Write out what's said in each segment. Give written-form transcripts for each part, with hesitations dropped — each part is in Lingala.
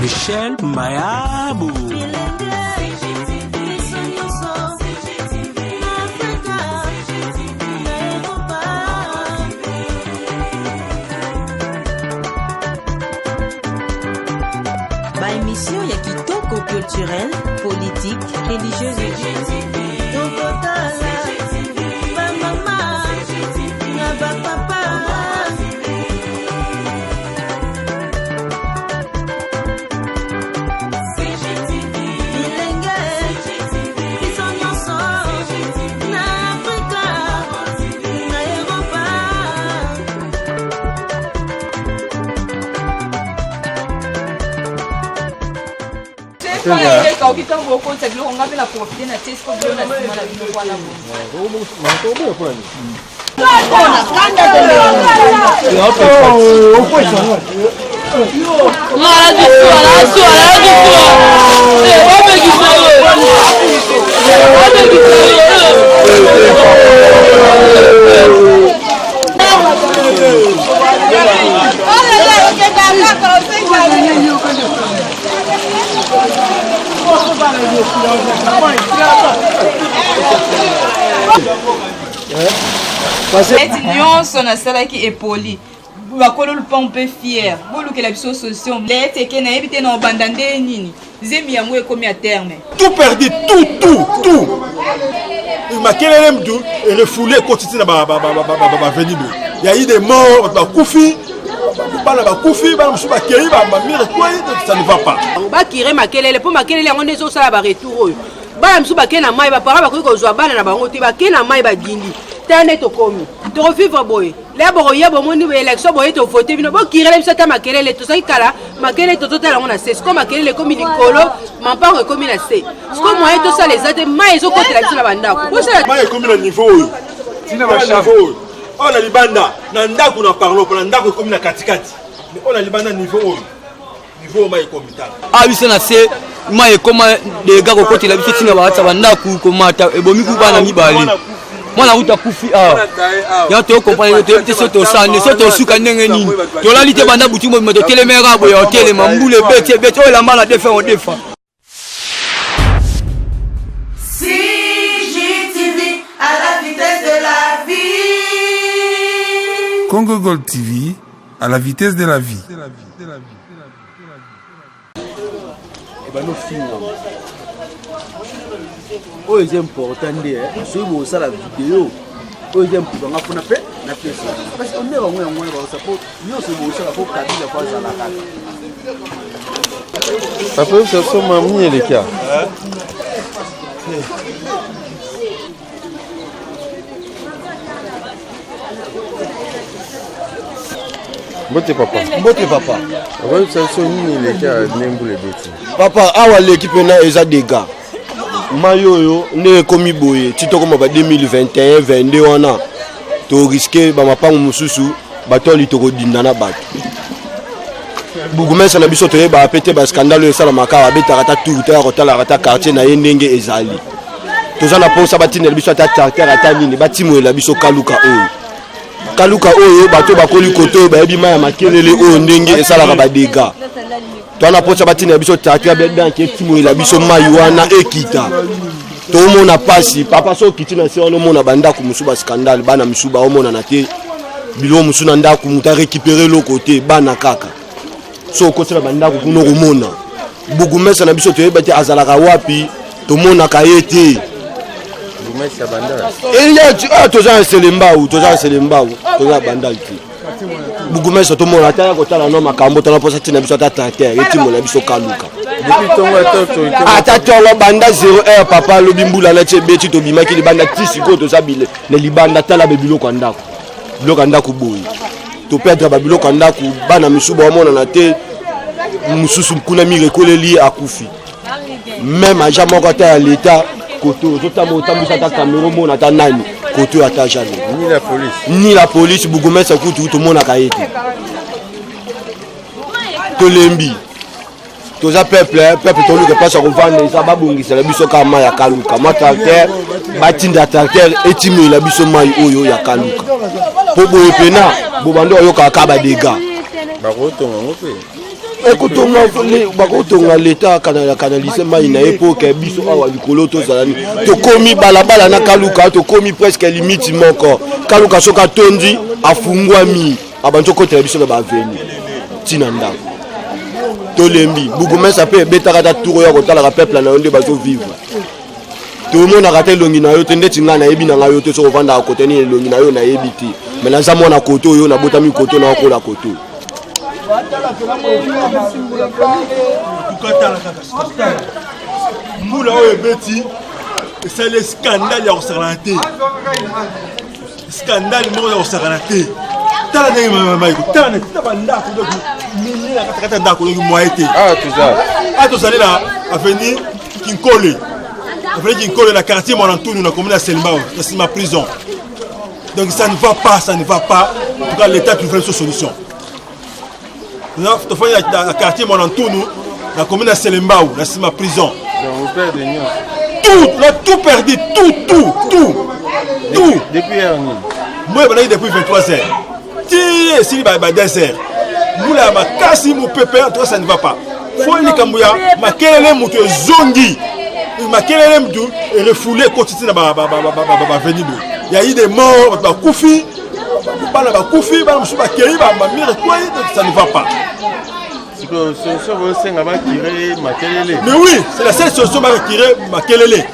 Michel Mayabu. Ba émission ya kitoko culturelle, politique, religieuse. Tokotala ba mama na ba papa. Bilenge biso nyonso na Afrika na Europa. Ekoki ntango okotisa biloko nga mpe na profite na tie siko bilo na nsima na biloko wana Eti nyonso nasalaki epoli bakolo lupango mpe fier bolukela biso solution lete eke nayebi te na obanda nde nini zemi yango ekomi ya terme. Tout perdu, tout, tout, tout. Makelele mtu refoulé ekoti ti na baveni boye. Il y a eu des morts, bato bakufi, bana bakufi, bana mosusu bakei, bamire ekwei, ça ne va pas. Bakire makelele mpo makelele yango nde ezosala baretour oyo bana mosusu bakei na mai, baparent bakoki kozwa bana na bango te, bakei na mai badindi. Tala nde tokomi tokovivre boye le bokoya bomoni élection boye tovote bino bokirele biso ata makelele. Tozalaki kala makelele tozotala yango na se, sikoyo makelele ekomi likolo, mampango ekomi na se, sikoyo moyen tosala eza te, mai ezokotela biso na bandako. Bosala mai ekomi na niveau oyo, na niveau oyo, oyo na libanda na ndako na parlo mpo na ndako ekomi na katikati, mais oyo na libanda niveau oyo, niveau oyo mai ekomi, tala. Awa biso na se mai ekoma dega kokotela biso ntina bakatisa bandako komata ebomi ku bana mibale, mwana kuta kufi awa. Yango tokokomprendre, toyebi te so tosala nde so tosuka ndenge nini. Tolali te banda butu mobima, totelemeka boye, otelema mbula ebeti ebeti oyo elamba na defa odefa. CGTV à la vitesse de la vie. Congo Gold TV à la vitesse de la vie. Ebandi ofinga oyo eza important nde soki bosala video oyo eza important, nga mpona mpe napesa parce que nde bango yango wana bakosa po nyonso bosala po Kabila po azala kaka. Papa, oyebisa biso mami eleki awa. Mbote papa. Mbote papa. Okoyebisa biso nini eleki awa nde mbula ebeti? Papa, awa leki mpena eza dega mai oyo nde ekomi boye ti tokoma ba 2021 22 wana torisquer bamapango mosusu, bato ali tokodinda na bato. Bourgmestre na biso toyebaka mpe te, bascandale oyo esalamaka awa, abetaka ata tour te ya kotalaka ata quartier na ye ndenge ezali. Toza na mposa batindela biso ata tracteur ata nini, batimolela biso kaluka oyo, kaluka oyo bato bakoli kote oyo bayebi mai ya makelele oyo ndenge esalaka badega. Toza na mposa batindela biso tracteur bedanke etimolela biso mai wana ekita. Tomona pasi papa, so okiti na se wana omona bandako mosusu bascandale, bana mosusu baomonana te, biloko mosusu na ndako moto arécupérer eloko te, bana kaka. So okotela bandako kuna okomona bourgmestre na biso toyeba te azalaka wapi, tomonaka ye te. Bourgmestre ya Bandal? Eya, toza na Selembao, toza na Selembao, toza na Bandal te. Bourgmestre tomona ata ya kotala no makambo tona mposa ntina biso ata tracteur etimola biso kaluka. Depuis ntongo ata autorité? Ata ntongo banda 0 heure papa alobi mbula nati ebeti, tobimaki libanda ti sikoyo toza bile na libanda. Tala be biloko ya ndako, biloko ya ndako boye toperdre babiloko ya ndako, bana misusu baomonana te, mosusu kuna mire ekoleli akufi. Même agent moko ata ya leta kote ozotamba otambwisa ata kamera omona ata nani kote oyo ata jamais. Ni la police? Ni la police. Bourgmestre kutu tomonaka ye te. Tolembi, toza peuple, peuple toluka place ya kovanda eza, babongisela biso kaka mai ya kaluka, mwa tracteur, batinda tracteur etimela biso mai oyo ya kaluka, mpo boye pena bobandi oyokaka kaka badega. Bakotonga yango mpe. Ekotonga, bakotonga, leta akanalise mai na ye mpo ke biso awa likolo tozala nini. Tokomi balabala na Kaluka, tokomi presque limite moko. Kaluka soki atondi, afungwami, abandi okotela biso na baavenue ntina ndako. Tolembi. Bourgmestre mpe ebetaka ata tour oyo kotalaka peuple na yo nde bazovivre. Tomonaka te elongi na yo te. Ndeti ngai nayebi na ngai yo te, soki ovandaka kote nini, elongi na yo nayebi te. Me naza mwana kote oyo, nabotami kote, naokola kote oyo. Tukatala kaka mbula oyo ebeti, esali scandale ya kosakana te, scandale moko ya kosakana te. Tala ndenge maiko, tala na bandako, donc mingi na katikati ya ndako, donc moye te. Awa tozali na avenue Kinkole, avenue Kinkole na quartier Mwana Ntunu, na commune ya Selembao, na nsima prison. Donc ça ne va pas, ça ne va pas. En tout cas, l'État trouve une solution. Tofandi na quartier Mwana Ntunu, na commune ya Selembao, na nsima prison. Tout, on a tout perdu, tout, tout, tout, tout. Depuis heure nini? Moi ebandaki depuis 23 heures ti esili ba 2 heures. Mbula ya makasi, mopepe, en tout cas ça ne va pas. Fo likambo ya makelele, moto ezongi makelele, motu refoulé ekoti ntina baavenue boye. Ya eu des morts, bato bakufi, bana bakufi, bana mosusu bakei, bamire ekwei. Donc ça ne va pas. Sikoyo solution, bosenga bacurer makelele? Mais oui, c'est la seule solution, bacurer makelele.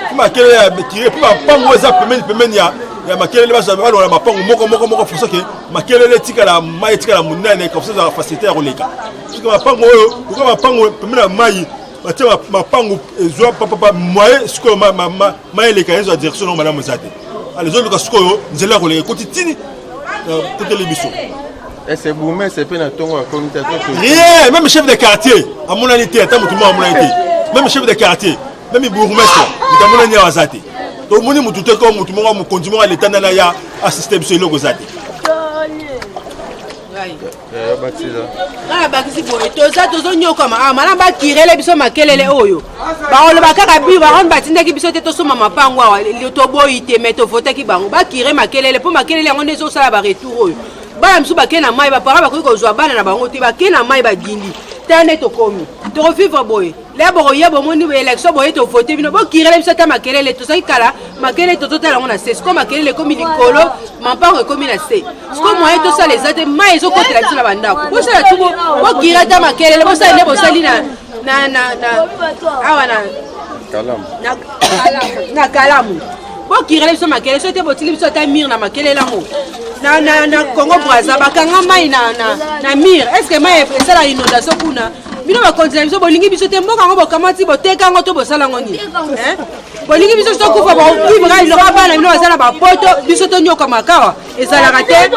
Po makelele ya curer, mpo mapango eza pembeni pembeni ya makelele, balongola mapango moko moko moko, façon ke makelele etikala, mai etikala monene, comme ça ezala facilité ya koleka. Soki mapango oyo lokola mapango pembeni ya mai, batia mapango ezwa papapa moye. Sikoyo mai eleka, ezwa direction nango malamu eza te. Ale ezoluka sikoyo nzela ya koleka, ekoti tini koteli biso. Ese bourgmestre mpe na ntongo akomi te? Rien, même chef de quartier amonani te, ata motu moko amonani te. Même chef de quartier, même bourgmestre, moto amonani awa aza te. Tomoni motu te ko motu moko, mokonzi moko ya leta nani aya assiste biso, eloko eza te. Ngai nabakisi boye, toza tozonyokama awa. Malamu bakirele biso makelele oyo. Bakoloba kaka bi bango batindaki biso te tosomba mapango awa. Toboyi te, me tovotaki bango. Bakire makelele, mpo makelele yango nde ezosala baretour oyo. Bana mosusu bakei na mai, baparent bakoki kozwa bana na bango te, bakei na mai, badindi. Tala nde tokomi, tokovivre boye. Lea bokoya, bomoni élection boye, tovote bino, bokirele biso ata makelele. Tozalaki kala makelele tozotala yango na se, sikoyo makelele ekomi likolo, mampango ekomi na se. Sikoyo moyen tosala eza te, mai ezokotela biso na bandako. Bosala tu, bokire ata makelele, bosala nde bosali na awa na Kalamu. Bokirele biso makelele, soki te botili biso ata mur na makelele yango. Na Congo Braza bakanga mai na mur. Est ce que mai esala inondation kuna? Bino bakonzi na biso, bolingi biso te. Mboka yango bokamati, boteka yango to bosala yango nini? Bolingi biso tokufa, bovivre loka bana bino baza na bapoto, biso tonyokama kawa. Ezalaka te.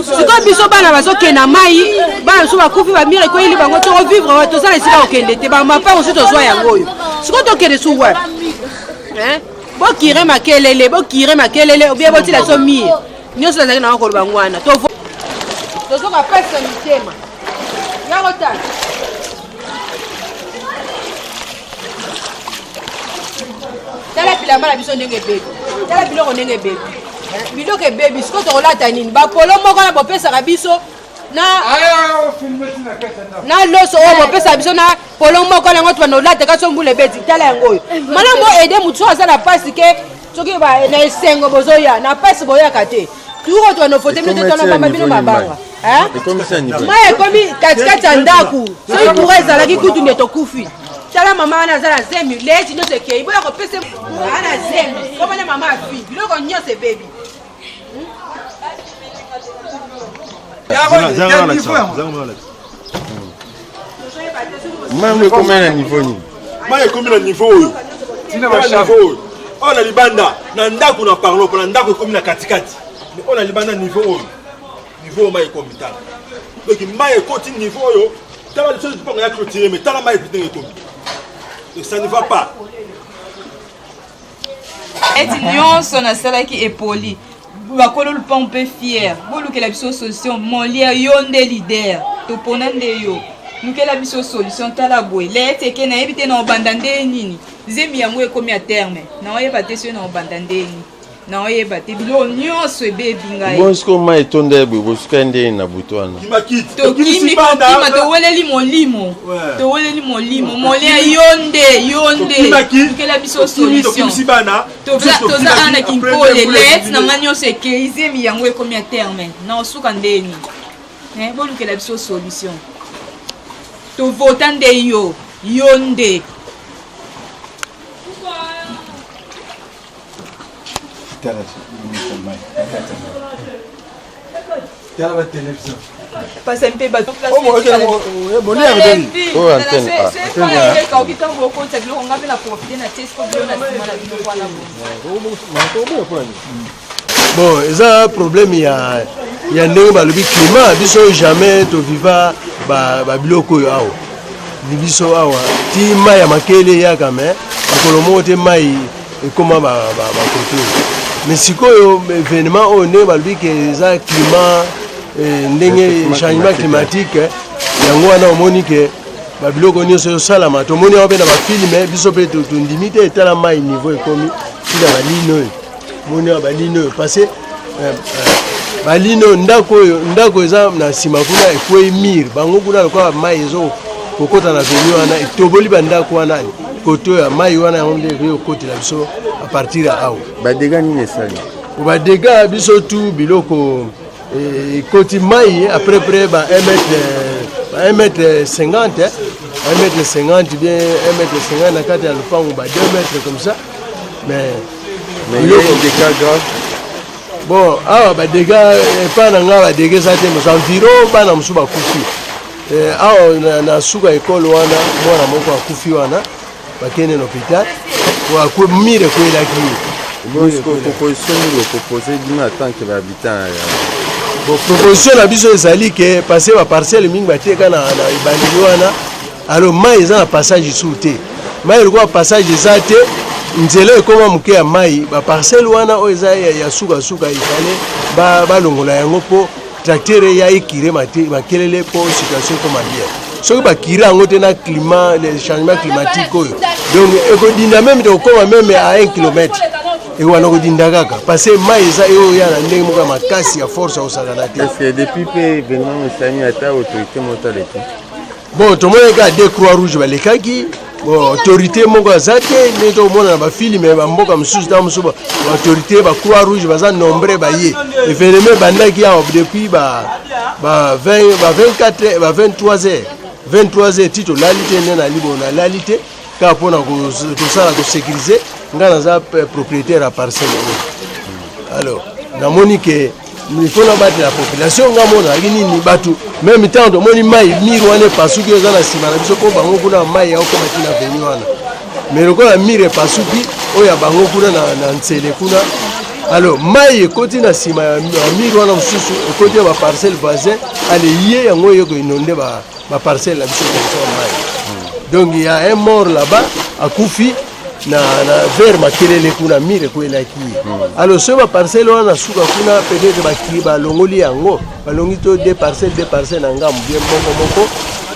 Sikoyo biso bana bazokenda mai, bana biso bakufi, bamire ekweyili bango. Tokovivre wa? Toza na esika kokende te. Bamapango so tozwa yango oyo, sikoyo tokende su wapi? Bokire makelele, bokire makelele, obie botila biso mur. Nyonso nazalaki nango koloba ngo wana. Tozoka pasi na mitema yango. Tala. Tala bilamba na biso ndenge ebebi, tala biloko ndenge ebebi, biloko ebebi. Sikoyo tokolata nini? Bapolo moko na bopesaka biso na loso oyo bopesaka biso na polo moko nango, tobanda olataka so mbula ebeti. Tala yango oyo. Malamu aide motu so aza na pasi ke soki na esengo bozoya, na pasi boyaka te. Tuko tobanda ofote bino te, tona bino mabanga. Mai ekomi katikati ya ndako. Soki courant ezalaki kutu nde tokufi. Tala mama wana aza na zemi, leti nyonso ekei. Boya kopesa aa na zemi komona mama afi, biloko nyonso ebebi. Mai ekomi na niveau nini? Mai ekomi na niveau oyo, niveau oyo, oyo na libanda na ndako na parlo mpo na ndako ekomi na katikati. Mais oyo na libanda, niveau oyo, niveau oyo mai ekomi. Tala, donc mai ekoti niveau oyo. Tala lisusu, mpango ya clôturé, mais tala mai ndenge ekomi. Donc ça ne va pas. Eti nyonso nasalaki epoli. Bakolo lupango mpe fier, bolukela biso solution. Molière, yo nde leader, topona nde yo, lukela biso solution. Tala boye, lete eke, nayebi te na obanda nde nini. Zemi yango ekomi ya terme, naoyeba te soki na obanda nde nini. Naoyeba te biloko nyonso ebebi ngai. Bon sikoyo mai etonda ye boye bosuka ndenge na butu wana. Tokimi kokima toweleli molimo toweleli molimo molia yo nde yo nde lukela biso solution toza awa na kinkole let na ngai nyonso ekei zemi yango ekomi ya terme na osuka ndeni bolukela biso solution tovota nde yo yo nde. Pasa mpe bato ntango okotisa biloko nga mpe na profite na tie siko bilo na nsima na biloko wana. Bon, eza problème ya ndenge balobi climat. Biso jamais toviva babiloko oyo awa. Biso awa ti mai ya makele eyaka, me mokolo moko te mai ekóma bakote oyo. Mais sikoyo événement oyo, ndenge balobi ke eza climat, ndenge changement climatique, yango wana omoni ke babiloko nyonso ezosalama. Tomoni yango mpe na bafilms, biso mpe tondimi te. Etala mai niveau ekomi ntina baline oyo, moni awa baline oyo, parce baline oyo, ndako oyo, ndako eza na nsima kuna ekwei, mur bango kuna, lokola mai ezo kokota na avenue wana, etoboli bandako wana. Kote oyo ya mai wana, yango nde ekoki kokotela biso à partir ya awa. Badégâts nini esali? Badégâts, biso tu biloko ekoti mai à peu près ba 1 mètre, ba 1 mètre 50, 1 mètre 50 bien 1 mètre 50 na kati ya lopango, ba 2 mètres comme ça, mais Mais il y a des dégâts graves. Bon, awa badégâts epai na ngai, badégâts eza te. Mosu environ bana mosusu bakufi awa na suka ekole wana. Mwana moko akufi wana, bakende na hôpital, mur ekwelaki ye. Proposition nini opropose bino en tant que bahabitant ya? Bon, proposition na biso ezali ke parce baparcelle mingi bateka na ebandeli wana, alors mai eza na passage sur te. Mai lokola passage eza te, nzela ekoma moke ya mai, baparcelle wana oyo eza ya sukasuka, ifale balongola yango mpo tracteur eya ecurer makelele mpo situation ekoma bien. Soki bacurer yango te, na climat, le changement climatique oyo, donc ekodinda même, tokokoma même à 1 kilomètre, ekobanda kodinda kaka parce que mai eza eoya na ndenge moko ya makasi, ya force ya kosakana te. Est-ce que depuis mpe événement esali, ata autorité moko aleki? Bon, tomoni kaka deux croix rouge balekaki. Bon, autorité moko aza te. Ndenge tokomona na bafilms bamboka mosusu, ntango mosusu baautorité, bacroix rouge baza nombre baye. Événement ebandaki awa depuis ba 24, ba 23 heures, 23 heures ti tolali te. Nde nali bo nalali te kaka mpona kosala kosécuriser. Ngai naza propriétaire ya parcelle oyo, alors namoni ke il faut nabatela population. Nga mona azalaki nini, bato même ntango tomoni mai, mur wana epasuki, eza na nsima na biso, mpo bango kuna mai yaokoma ntina avenue wana. Mais lokola mur epasuki oyo ya bango kuna na ntsele kuna, alors mai ekoti na nsima ya mur wana, mosusu ekoti ya baparcelle voisin. Ale ye yango oyo koinonder baparcelle na biso comme mai. Donc il y a un mort là-bas, akufi na vers makelele kuna, mur ekwelaki ye. Alors soki baparcelle wana na suka kuna, peut-être baki balongoli yango, balongi to deux parcelle, deux parcelle na ngambu, bien moko moko,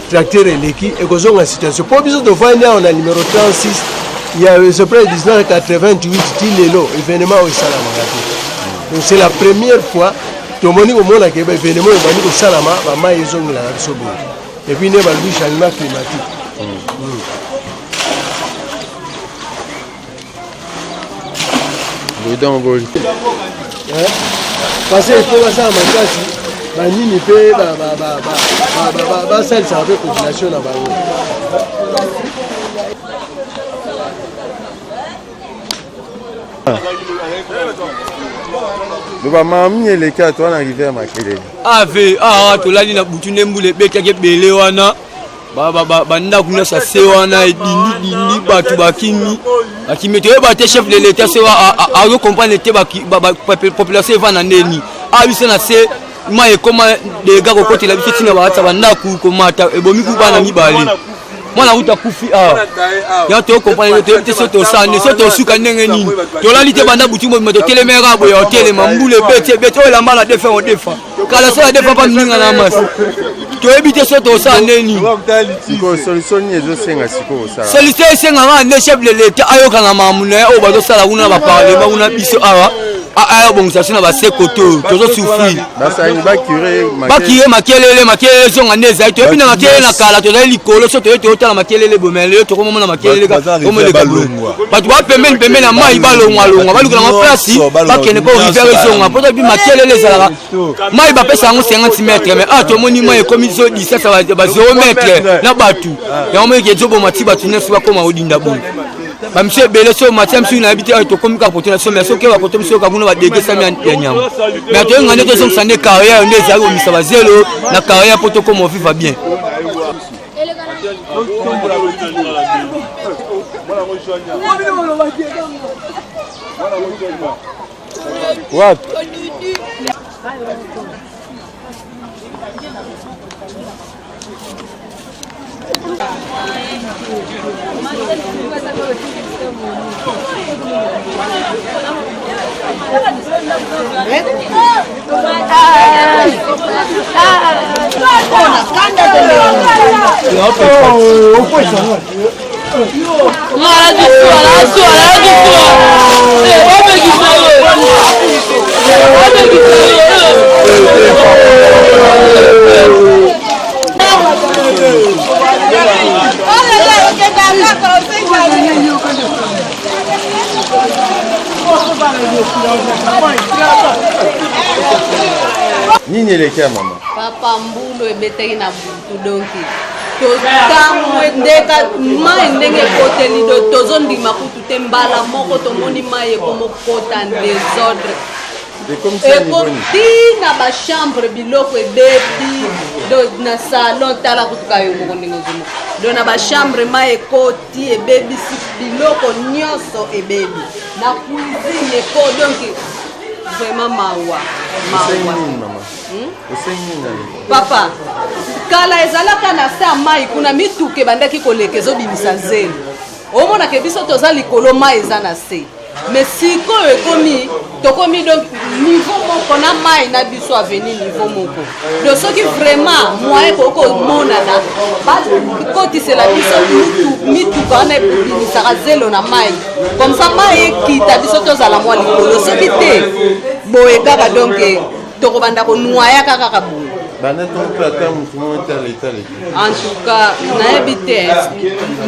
tracteur eleki, ekozonga situation. Mpo biso tovandi awa na numéro 36 ya c'est près 1988 ti lelo, événement oyo esalamaka te. Donc c'est la première fois tomoni komona ke baévénement oyo ebandi kosalama, bamai ezongelaka biso boye. Et puis nde balobi changement climatique. Donc boye. Parce que il faut basala makasi, banini mpe basalisaka mpe population na bango. Loba mama mingi eleki ato wana, rivière Makelele. Ave awa tolali na butu nde mbula ebetaki ebele wana, bandako nyonso ase wana edindi dindi, bato bakimi bakimi. Toyeba te chef de l'état so azocomprendre te population evanda ndeni. Awa biso na se mai ekoma dégâts kokotela biso ntina baatisa bandako, komata ebomi ku bana mibale, mwana kuta akufi awa. Yango tocomprendre, toyebi te so tosala nde so tosuka ndenge nini. Tolali te banda butu mobima, totelemeka boye, otelema, mbula ebeti ebeti, oyo elamba na defa odefa kala so ya defa pa mininga na masi. Toyebi te so tosala nde nini. Sikoyo solution nini ezosenga sikoyo kosala? Solution esengaka nde chef de l'état ayokana makambo na ye oyo bazosala kuna na baparlement kuna. Biso awa Ayabongisa biso na baseko to tozosouffrir. Bakire makelele, makelele ezonga nde ezali. Toyebi na makelele na kala, tozali likolo so toye toyotala makelele boye, mais lelo tokomomona makelele omeleka boye. Bato ba pembeni pembeni ya mai balongwalongwa, balukela ma place bakende mpo rivière ezonga, mpo toyebi makelele ezalaka. Mai bapesa yango 50 mètre, mais ah, tomoni mai ekomi zo distance ya ba 0 mètre na bato. Yango moyeke ezoboma ti bato nyonso bakoma kodinda boye. Bamisu ebele so matia misu nayebi te. Tokomi kaka kote na biso, mais soki bakote misu yoka kuna badegesami ya nyama. Mais toyenga nde tozongisa nde carrière nde ezali komisa bazelo na carrière mpo tokoma oviva bien. Wapi? Nini eleki ya mama? Papa, mbulu ebetaki na butu, donki totamwe ndeka mai ndenge ekoteli do tozondima kutu te. Mbala moko tomoni mai ekomokota en désordre, ekoti na bachambre, biloko ebebi do na salon. Tala kutuka yo moko ndenge ozomona do na bachambre, mai ekoti, ebebisi biloko nyonso, ebebi na cuisine eko. Donc vraiment mawa, mawa. Papa, kala ezalaka na se ya mai kuna, mituka ebandaki koleka, ezobimisa zelo. Omonaka biso toza likolo, mai eza na se. Mais sikoyo ekomi, tokomi donc niveau moko na mai na biso, avenue niveau moko. Donc soki vraiment moyen ekoki komonana, bakotisela biso mituka wana ebimisaka zelo na mai, comme ça mai ekita, biso tozala mwa likolo. Soki te, boye kaka, donc tokobanda konoyer kaka boye. Banda ntongo mpe ata motu moko te aleta leki? En tout cas nayebi te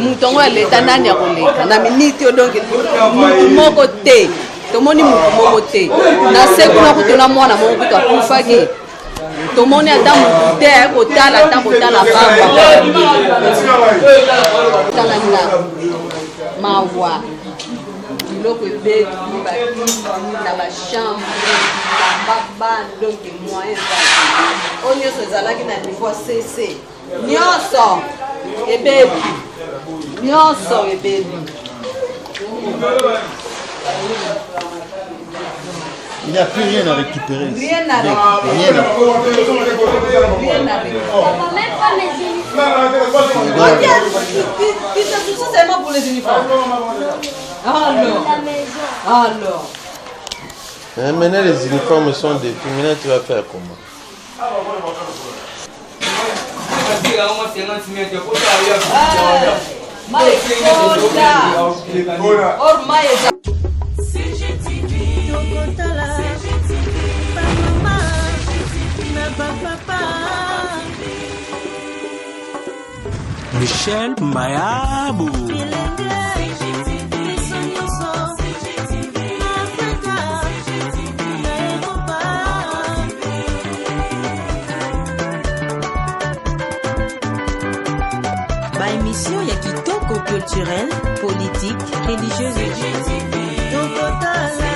moto yango ya leta nani akoleka na miniti oyo. Donc motu moko te, tomoni motu moko te na se kuna. Kutu na mwana moko kutu akufaki, tomoni ata motu te aye kotala, ata kotala pamba. Tala ndako, mawa, biloko ebebi, bakiti na bachambre, bilamba bana. Donc moyen eza te. Oyo nyonso ezalaki na niveau ya cc, nyonso ebebi, nyonso ebebi. Il n'y a plus rien à récupérer. Rien à récupérer. Rien à Rien à récupérer. Même pas mes uniformes. Ok, tu te soucies seulement pour les uniformes. Alors, La maison. Alors. Hein, maintenant les uniformes sont détruits. Maintenant tu vas faire comment? Mai ekota or mai eza. Tokotala bamama na bapapa. Michel Mayabu. Biso nyonso na Afrika, na Eropa. Baémission ya kitoko, culturelle, politique, religieuse. Tokotala.